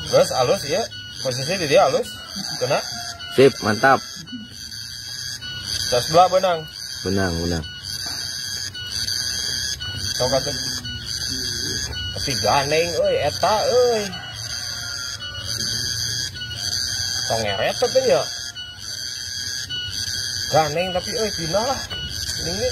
Terus halus ya. Posisi di dia halus. Kena. Sip, mantap. Tas belah benang. Benang, benang. Sok atuh. Tapi gandeng euy eta euy. Tong ngeret teh ya. Gandeng tapi euy pindah lah. Ini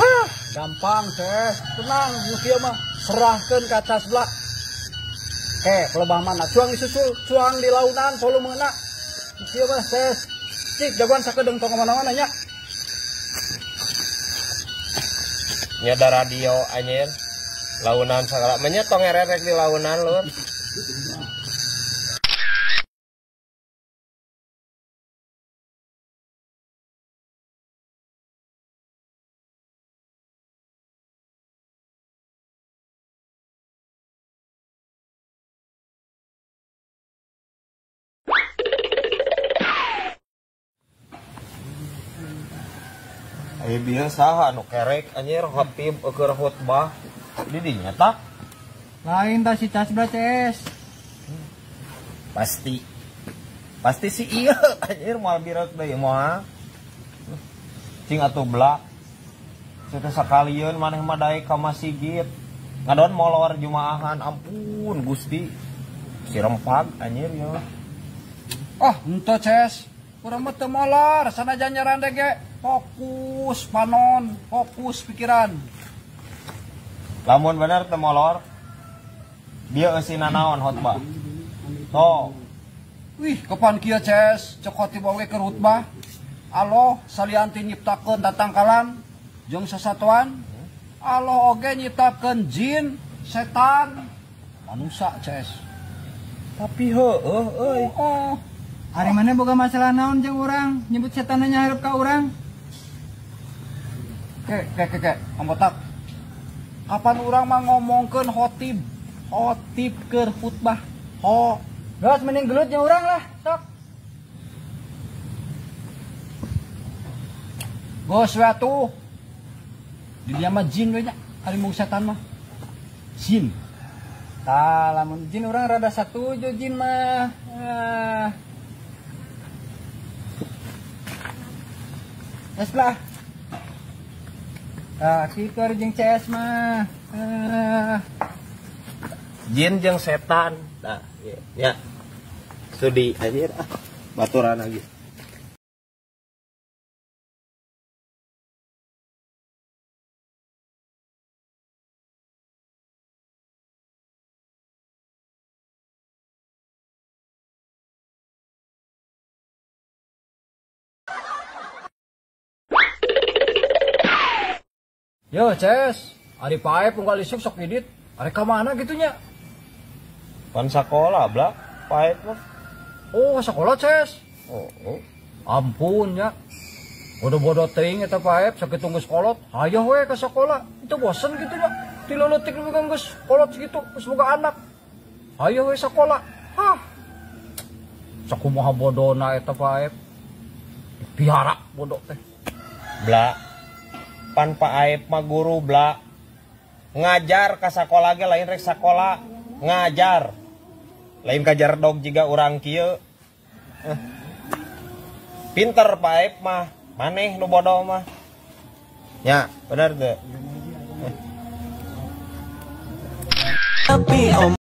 hah, gampang Ces. Tenang, nu kieu mah serahkeun ka cas belah. Ke, pelebah mana? Cuang disusul, cuang di launan volumena. Kieu mah Ces. Cik jagoan sakedeung tong mana-mana nya. Nya da radio anjir. Launan sagala. Menya tong ngererek di launan lur. Ayo bieu saha nu kerek anjir khotib keur khutbah di dinya tah. Lain tah si Casbla CS. Pasti. Pasti si ieu anjir moal birek deui moal. Cing atuh blak. Teu sakalieun maneh mah daek ka masjid. Ngadon molor jumaahan ampun Gusti. Si rempag anjir ieu. Ah, henteu Ces. Urang mah teu molor sanajan nyarande ge. Fokus panon, fokus pikiran. Lamun bener teu molor, bieu eusina naon khotbah. Tuh. Wih, kapan kieu Ces, cek khotib oge keur khutbah. Allah salianti nyiptakeun tatangkalan jeung sasatuan. Allah oge nyiptakeun jin, setan, manusia Ces. Tapi heueuh euy. Oh. Ari mana boga masalah naon jeung urang, nyebut setan nyahareup ka urang. Ke, ambotak. Kapan urang mah ngomongkeun khotib? Khotib keur khutbah. Ho. Geus mending gelut jeung urang lah, sok. Geus we atuh. Di dia mah jin we nya, ari mung setan mah. Jin. Tah, lamun jin urang rada satuju jin mah. Ah. Geus lah. Ah, kitu ari jeung CS mah. Ah. Jin jeung setan. Nah, ya. Sudi anjir ah. Baturan lagi. Yo, Ces, ari pae punggal isuk sok idit, ari ka mana gitu nya? Pan sakola bla, pae mah. Oh, sakola Ces. Oh, oh. Ampun nya. Bodoh-bodoh teuing eta pae sakitu geus kolot, hayoh we ka sakola. Itu bosen gitu nya. Ti leutik geus geus kolot sakitu, geus boga anak. Hayoh we sakola. Hah. Sakumaha bodona eta pae. Piara bodoh teh. Bla. Pan Pak Aep mah guru bla ngajar ka sakola ge lain rek sakola ngajar lain kajar dog jiga urang kieu. Pinter Pak Aep mah maneh nu bodoh mah nya bener teu. Tapi om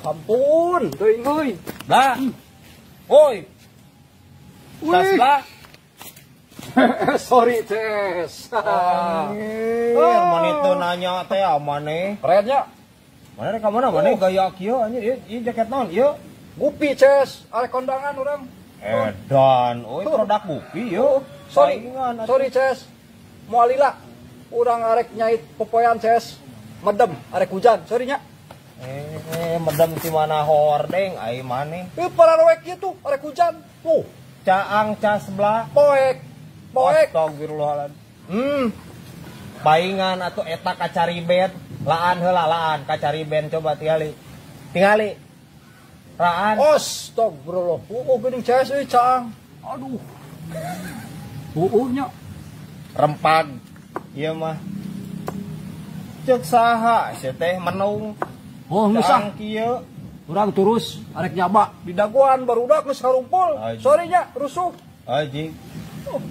ampun, teuing euy. Bla. Woi. Tas bla. Sorry, Ces. Anjir, mun itu nanya teh maneh. Keren nya. Mana rek ka mana maneh gaya kieu anjir, ieu jaket naon ieu? Gupi, Ces. Arek kondangan urang. Edan, euy produk Gupi ieu. Sorry. Sorry, Ces. Moal lila. Urang arek nyait popoean, Ces. Medem, arek hujan. Sorry nya. Medem ti mana hordeng ai maneh. Ieu pararoek ieu tuh arek hujan. Tuh, caang cas sebelah. Poek. Poek. Astagfirullahaladzim. Paingan atuh eta kacari bed. Laan heula laan kacari band coba tingali. Tingali. Raan. Astagfirullah. Puuh geuning CS euy caang. Aduh. Puuh nya. Rempag. Ieu mah. Ceuk saha sia teh menung. Oh, geus ah. Kieu. Urang terus arek nyaba di daguan barudak geus karumpul. Sorry nya rusuh. Anjing. Oh.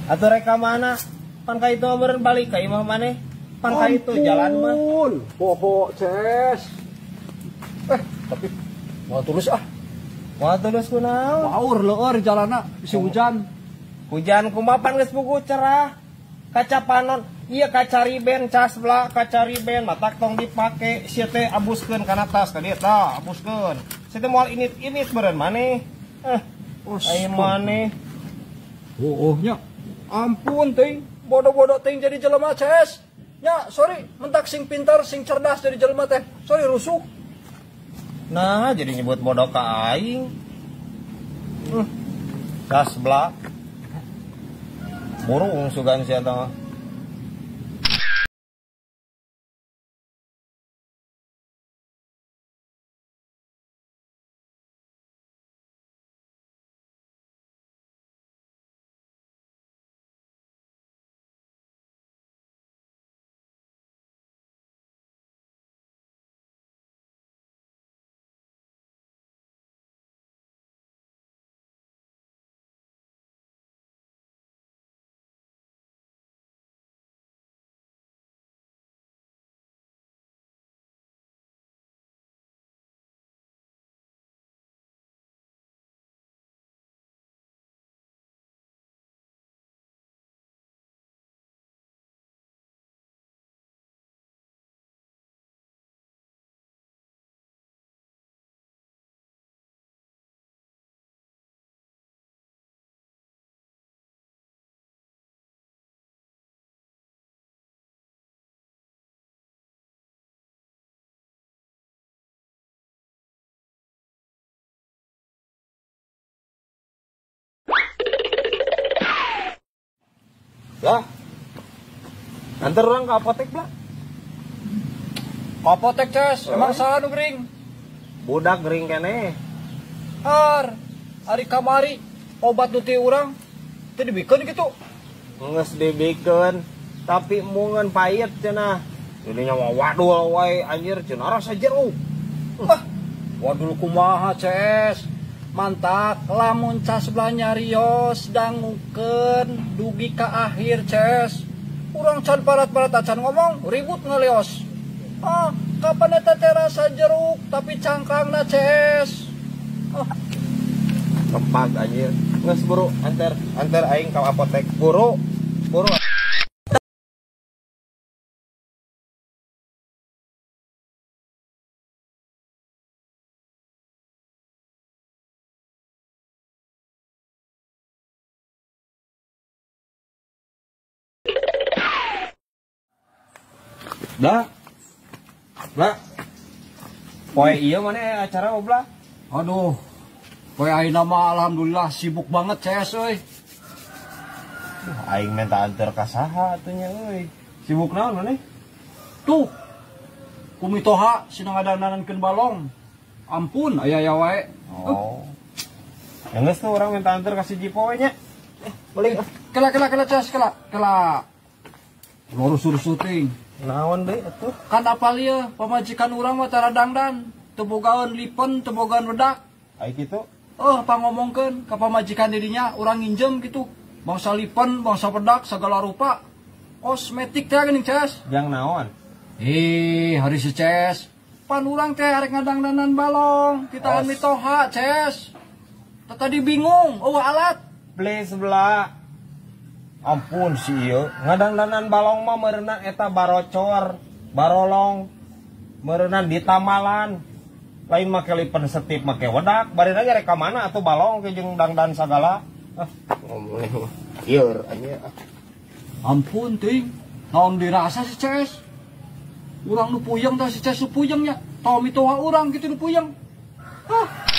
Atuh rek ka mana? Pan ka itu meureun balik ka imah maneh. Pan ka itu jalan mah. Poho CS. Tapi moal tulus ah. Moal tulus kunaon? Waur leueur jalanna bisi hujan. Hujan kumaha pan geus puguh cerah. Kaca panon, iya kaca riben cas bla, kaca riben matak tong dipake sia teh abuskeun kana tas ka dieu tah, abuskeun. Sia teh moal init-init meureun maneh. Ai maneh. Oh, nya. Ampun teuing, bodoh-bodoh teuing jadi jelema CS. Nya, sorry, mentak sing pintar, sing cerdas jadi jelema teh. Sorry rusuh. Nah, jadi nyebut bodoh ka aing. Cas bla. Burung sugan sia tah. Lah, antar orang ke apotek lah. Ke apotek, Ces. Emang saha nu gering? Budak gering keneh. Har, ari kamari obat nu ti urang teu dibikeun kitu. Geus dibikeun, tapi mungeun pahit cenah. Jadinya mah wadul wae anjir cenah rasa jeruk. Ah, wadul kumaha, Ces? Mantak lamun cas belah nyarios dangukeun dugi ka akhir Ces. Urang can parat-parat acan ngomong ribut ngeleos. Ah, kapan eta teh rasa jeruk tapi cangkangna Ces. Ah. Rempag anjir. Geus buru anter anter aing ka apotek. Buru. Buru. Bla. Bla. Poe ieu mana acara obla? Aduh. Poe ayeuna mah alhamdulillah sibuk banget CS euy. Aing minta anter ka saha atuh nya euy. Sibuk naon maneh? Tuh. Kumitoha sina ngadandanankeun balong. Ampun aya aya wae. Oh. Geus tuh urang minta anter ka si Jipo we nya. Balik. Kela kela kela Ces kela. Kela. Lurus-lurus teuing. Naon deui atuh? Kan apal ieu pamajikan urang mah tara dangdan, teu bogaeun lipen, teu bogaeun wedak. Ai kitu? Oh, pangomongkeun ka pamajikan dirinya urang nginjem kitu. Bangsa lipen, bangsa wedak segala rupa. Kosmetik teh geuning Ces. Jang naon? Hari si Ces. Pan urang teh arek ngadangdanan balong, kitaan mitoha Ces. Tadi bingung, eueuh alat. Please bla. Ampun si ieu, ngadangdanan balong mah meureunna eta barocor, barolong, meureunna ditamalan. Lain make lipen setip make wedak, bari lagi rek ka mana atuh balong ke jeung dangdan sagala. Ah, ngomong ieur anjir. Ampun teuing, naon dirasa si Ces? Urang nu puyeng tah si Ces nu puyeng nya. Tau mitoha urang kitu nu puyeng. Hah.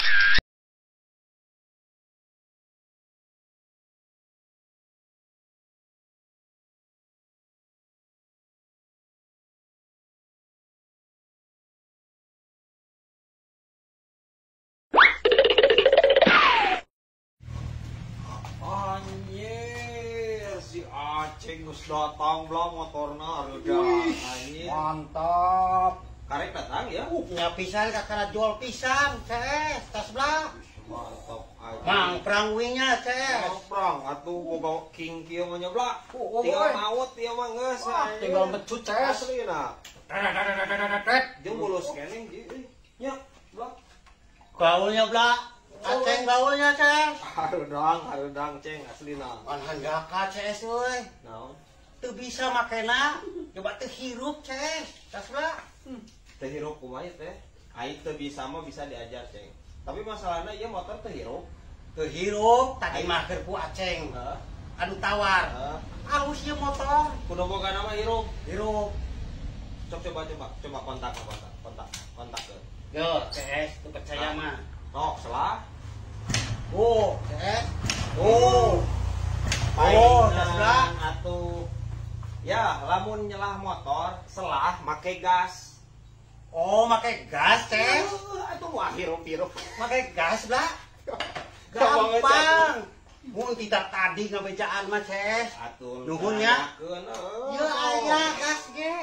Aceng geus datang bla motorna hareuda anjir. Mantap. Karek datang ya. Nya pisan kakara jual pisan, CS, tas bla. Mantap aja. Mang perang wingnya, CS. Mang perang atuh boga king kieu mah nya bla. Tinggal maut ieu mah geus. Tinggal mecut CS. Aslina. Jeung bulus keneh nya bla. Gaulnya bla. Aceng gaulnya CS. Hareudang ceng aslina. Pan hanjaka CS euy. Naon? Teu bisa makena, coba teu hirup CS. Tas bla. Teu hirup kumaha teh? Ai teu bisa mah bisa diajar ceng. Tapi masalahnya ieu motor teu hirup. Teu hirup tadi mah keur ku Aceng. Anu tawar. Alus ieu motor. Kudu boga nama hirup. Hirup. Cok coba kontak kontak ke. Yo, CS teu percaya mah. Tok selah. Oh, CS. Oh. Oh, selah atuh. Ya, lamun nyelah motor selah make gas. Oh, make gas, CS. Atuh wah hirup-hirup. Make gas lah. Gampang. Mun tidak tadi ngabejaan mah, CS. Atuh. Nuhun nya. Ieu aya gas ge.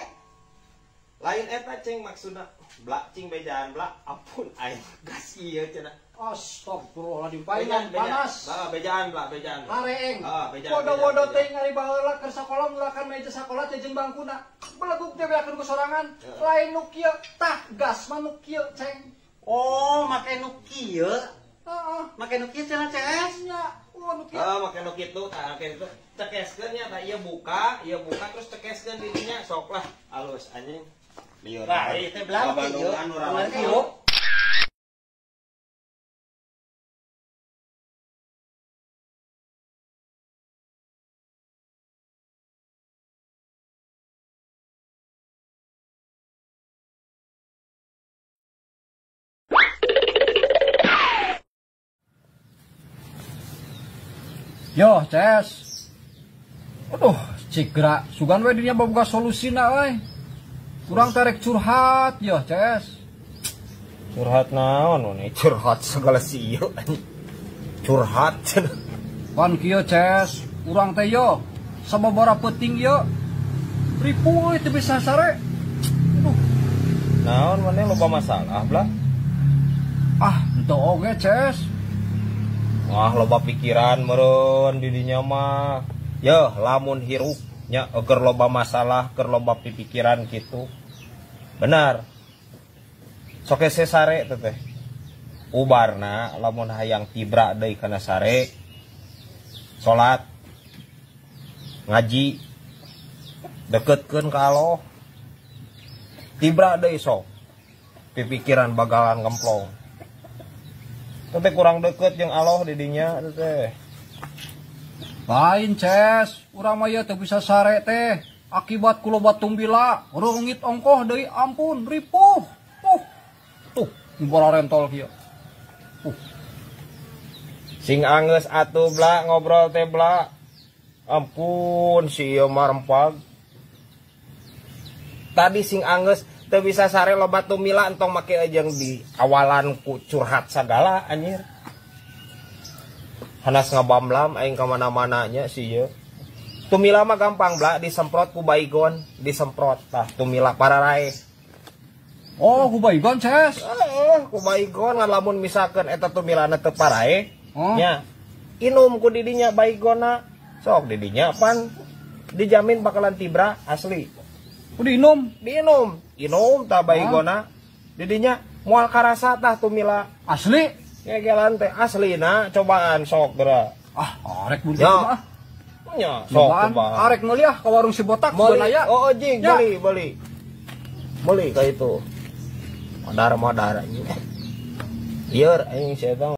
Lain eta ceng maksudna blak cing bejaan blak ampun aing gas ieu cenah. Astagfirullahaladzim, paingan panas. Bejaan blak bejaan. Hareeng. Bodo-bodo teh ngari baheula keur sakola mulakan meja sakola teh jeung bangkuna. Beleguk teh beakeun ku sorangan. Lain nu kieu tah gas mah nu kieu ceng. Oh, make nu kieu. Heeh, make nu kieu cenah CS nya. Oh, nu kieu. Heeh, make nu kitu tah make kitu. Cekeskeun nya tah ieu buka terus cekeskeun di dinya sok lah alus anjing. Lieur. Lah, ieu teh belah kieu. Anu Yo, CS. Aduh, cik gerak. Sugan we dinya boga solusina euy. Kurang tarek curhat yo, CS. Curhat naon we curhat segala sieu anjing. Curhat cenah. Pan kieu, CS. Urang teh yo sababaraha peuting yo. Ripuh euy teu bisa sare. Aduh. Naon maneh loba masalah blah? Ah, henteu oge, CS. Wah, loba pikiran meureun di dinya mah. Yeuh, lamun hirup nya keur loba masalah, keur loba pikiran kitu. Benar. Sok hese sare teh teh. Ubarna lamun hayang tibra deui kana sare. Salat, ngaji, deketkeun ka Allah. Tibra deui sok. Pipikiran bagalan ngemplong. Teh kurang deket jeung Allah di dinya teh. Lain, Ces. Urang mah ieu teu bisa sare teh. Akibat ku loba tumbila, reungit ongkoh deui ampun, ripuh. Tuh, bola rentol kieu. Sing angeus atuh bla ngobrol teh bla. Ampun si ieu mah rempag. Tadi sing angeus teu bisa sare loba tumila entong make jeung di awalan ku curhat sagala anjir. Hanas ngabamlam aing ka mana-mana nya si ieu. Tumila mah gampang bla disemprot ku baygon, disemprot tah tumila pararae. Oh, ku baygon, Ces. Heeh, ku baygon ngan lamun misalkeun eta tumilana teu parae, nya. Inum ku didinya baygonna. Sok didinya pan dijamin bakalan tibra asli. Ku diinum, diinum. Inum tah baygona. Didinya moal karasa tah tumila asli. Ngegelan teh aslina cobaan sok geura. Ah, arek mun kitu mah. Nya, sok cobaan. Arek meuli ah ka warung si botak meuli aya. Oh, jing beli. Beli ka itu. Modar-modar anjing. Lieur aing si eta.